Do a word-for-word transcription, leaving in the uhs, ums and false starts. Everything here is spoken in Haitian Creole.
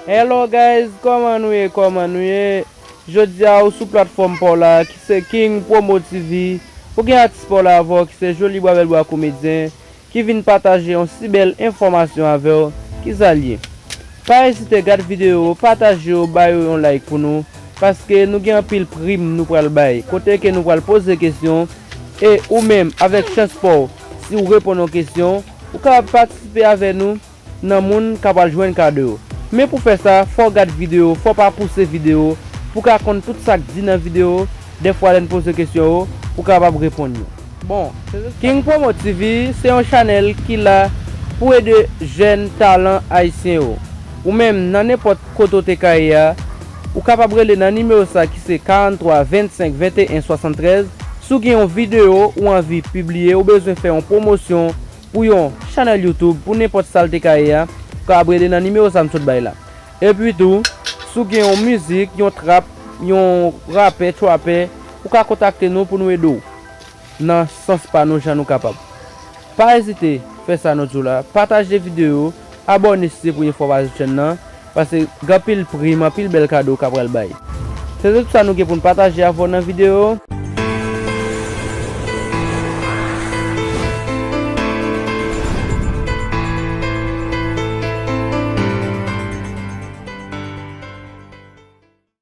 Hello guys, kòman nou ye, kòman nou ye? Jodi a ou sou platfòm pa w la ki se King Promo T V. Ou gen atis pa w la avè w ki se Joli Bwa Bèl Bwa Komedyen ki vin pataje yon si bèl enfòmasyon avè w. Kisa l ye? Pa ezite gad videyo, pataje yo, ba yo yon like pou nou, paske nou gen anpil prim nou pral bay, kote ke nou pral poze kesyon, e ou menm, avèk chans pa w, si w reponn yon kesyon, ou kapab patisipe avè nou nan moun k ap al jwenn kado yo. Men pou fè sa, fò w gad videyo, fò w pa pouse videyo, pou w ka konn tout sa k di nan videyo, dèfwa lè n poze kesyon yo, pou w kapab reponn yo. Bon, King Promo T V se yon chanèl ki la pou ede jèn talan ayisyen yo. Ou menm, nan nenpòt kote w te ka ye a, ou kapab rele nan nimewo sa ki se karant twa, vennsenk, venteyen, swasanntrèz. Si w gen yon videyo ou anvi pibliye, ou bezwen fè yon pwomosyon pou yon chanèl YouTube, pou nenpòt sa l te ka ye a, ou kapab rele nan nimewo sa m sot bay la. Epi tou, si w gen yon mizik, yon trap, yon rapè, trapè, ou ka kontakte nou pou nou ede w nan sans pa nou, jan nou kapab. Pa ezite fè sa nou di w la, pataje videyo, abòne si se premye fwa w pa sou chèn nan, paske gen anpil prim, anpil bèl kado w ka pral bay. Se tout sa nou gen pou n pataje avè w nan videyo.